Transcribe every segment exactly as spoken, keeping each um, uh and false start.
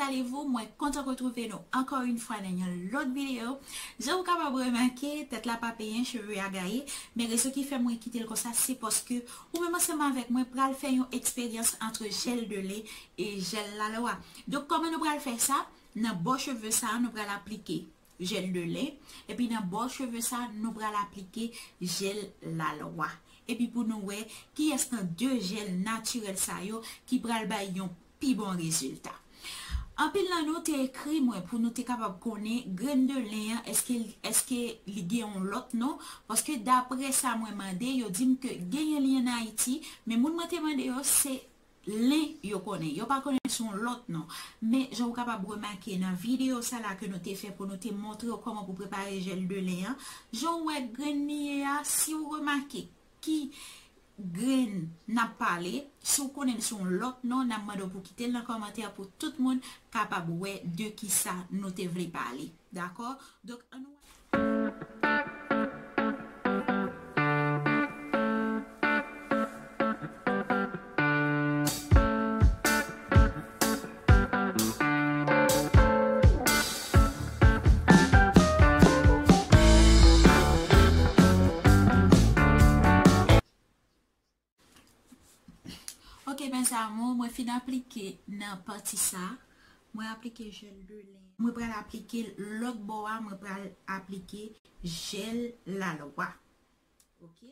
Allez-vous, mwen kontan retwouve nou ankò yon fwa nan yon lòt videyo. Jan ou kapab remake, tèt la pa penyen, cheve a gaye, men rezon ki fè mwen kite l konsa, se paske ou menm ansanm avèk mwen pral fè yon eksperyans ant jèl de len e jèl lalwa. Donk, kòman nou pral fè sa? Nan bò cheve sa, nou pral aplike jèl de len, epi nan bò cheve sa, nou pral aplike jèl lalwa. Epi pou nou wè kiyès nan de jèl natirèl sa yo ki pral bay yon pi bon rezilta. Anpil nan nou te ekri mwen pou nou te kapab konnen grenn de len an, èske, èske li gen yon lòt non? Paske dapre sa mwen mande, yo di m ke genyen li ann Ayiti, men moun mwen te mande yo, se len yo konnen. Yo pa konnen se yon lòt non. Men jan ou kapab remake nan videyo sa la ke nou te fè pou nou te montre w kòman pou prepare jèl de len an, jan ou wè grenn li ye a, si w remake ki grenn n ap pale, si w konnen l se yon lòt non, n ap mande w pou kite l nan kòmantè pou tout moun kapab wè de kisa nou te vle pale. Dakò? Donk, ann nou Ok, mes amours, mwen fin aplike nan pati sa. Mwen aplike jèl de len. Mwen pral aplike lòt bò a, mwen pral aplike jèl lalwa. Ok.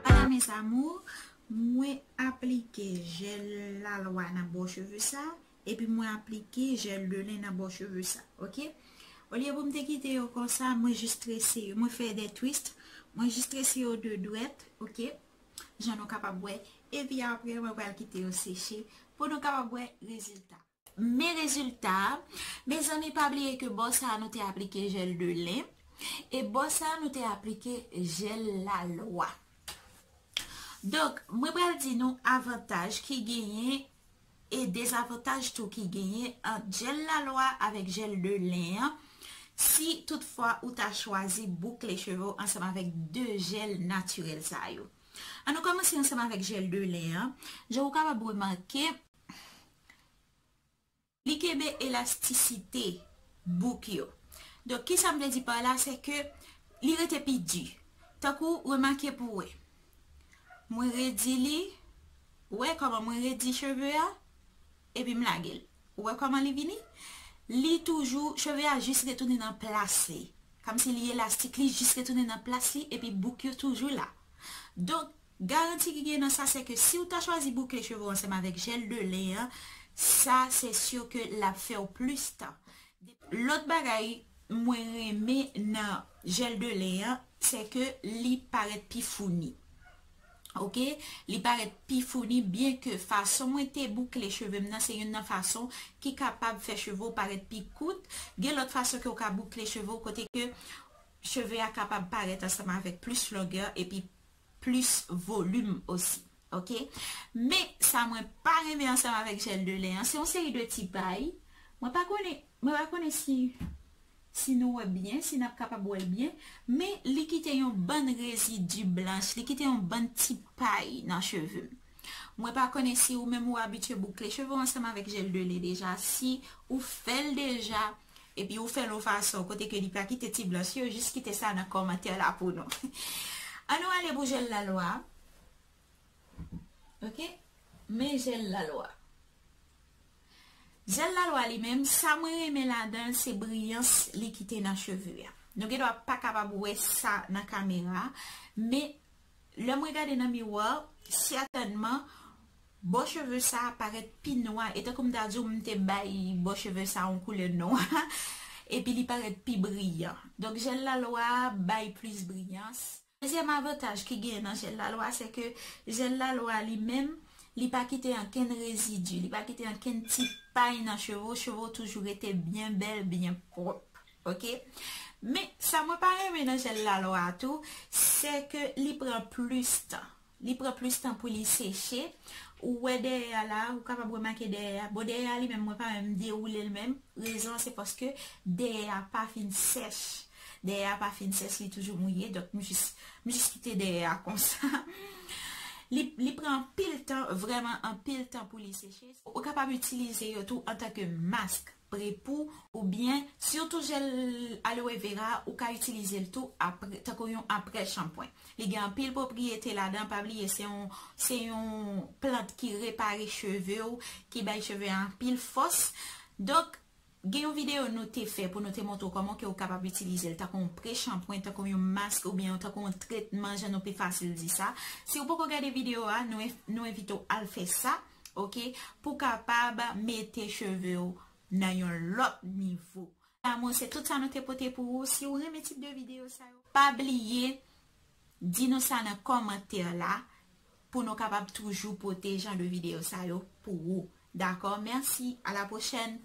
Voilà, mes amours, mwen aplike jèl lalwa nan bò cheve sa, epi mwen aplike jèl de len nan bò cheve sa, ok? Olye pou m te kite yo konsa, mwen jis trese yo, mwen fè de twist, mwen jis trese yo de dwèt, ok? Jan nou kapab wè, epi apre, mwen pral kite yo seche pou nou kapab wè rezilta. Men rezilta a, mezanmi, pa bliye ke bò sa a nou te aplike jèl de len, e bò sa a nou te aplike jèl lalwa. Donk, mwen pral di nou avantaj ki genyen e dezavantaj tou ki genyen ant jèl lalwa avèk jèl de len an, si toutfwa ou ta chwazi boukle cheve w ansanm avèk de jèl natirèl sa yo. Ann nou kòmanse ansanm avèk jèl de len an. Jan ou kapab remake, li kenbe elastisite bouk yo. Donk, kisa m vle di pa la, se ke li rete pi di. Tankou, remake pou wè. Mwen redi li, ou wè kòman mwen redi cheve a, epi m lage l. Ou wè kòman li vini? Li toujou, cheve a jis retounen nan plas li. Kòmsi li elastik, li jis retounen nan plas li, epi bouk yo toujou la. Donk, garanti ki gen nan sa, se ke si w ta chwazi boukle cheve w ansanm avèk jèl de len an, sa, se si ke l ap fè w plis tan. Lòt bagay mwen renmen nan jèl de len an, se ke li parèt pi founi. Ok? Li parèt pi founi, byen ke fason mwen te boukle cheve m nan, se youn nan fason ki kapab fè cheve w parèt pi kout. Gen lòt fason ke w ka boukle cheve w, kote ke cheve a kapab parèt ansanm avèk plis longè epi plis volim osi. Ok? Men, sa mwen pa renmen ansanm avèk jèl de len an, se yon seri de ti pay. Mwen pa konnen, mwen pa konnen si, si nou wè byen, si n ap kapab wè l byen, men li kite yon bann rezidi blanch, li kite yon bann ti pay nan cheve m. Mwen pa konnen si ou menm ou abitye boukle cheve w ansanm avèk jèl de len deja, si ou fè l deja, epi ou fè l yon fason kote ke li pa kite ti blanch yo, jis kite sa nan kòmantè la pou nou. Ann nou ale pou jèl lalwa. Ok? Men jèl lalwa. Jèl lalwa li menm, sa mwen renmen ladan l, se briyans li kite nan cheve a. Nou gen dwa pa kapab wè sa nan kamera, men Lè m regade nan miwa, sètènman, bò cheve sa parèt pi nwa. E tankou m ta di w, m te bay bò cheve sa yon koulè nwa. Epi li parèt pi briyan. Donk, jèl lalwa a bay plis briyans. Dezyèm avantaj ki genyen nan jèl lalwa, se ke jèl lalwa li menm, li pa kite ankenn rezidi, li pa kite ankenn ti pay nan cheve w, cheve w toujou rete byen bèl, byen pwòp. Ok? Men, sa mwen pa renmen nan jèl lalwa a tou, se ke li pran plis tan. Li pran plis tan pou li seche. Ou wè dèyè a la, ou kapab remake dèyè a. Bon, dèyè a li menm, mwen pa menm dewoule l menm. Rezon an se paske dèyè a pa fin sèch. Dèyè a pa fin sèch, li toujou mouye. Donk, m jis, m jis kite dèyè a konsa. Li, li pran anpil tan, vrèman anpil tan pou li seche. Ou kapab itilize yo tou antanke mask pre pou, oubyen sitou jèl aloe vera, ou ka itilize l tou apre, tankou yon apre shanpwen. Li gen anpil pwopriyete ladan, pa bliye se yon, se yon plant ki repare cheve w, ki bay cheve a anpil fòs. Donk, gen yon videyo nou te fè pou nou te montre w kòman ke ou kapab itilize l tankou yon pre shanpwen, tankou yon mask oubyen tankou yon tretman, jan nou pi fasil di sa. Si w poko gade videyo a, nou, nou envite w al fè sa, ok, pou kapab mete cheve w nan yon lòt nivo. Lanmou, se tout sa nou te pote pou ou. Si w renmen tip de videyo sa yo, pa bliye di nou sa nan kòmantè la pou nou kapab toujou pote jan de videyo sa yo pou ou. Dakò? Mèsi, a la pwochèn.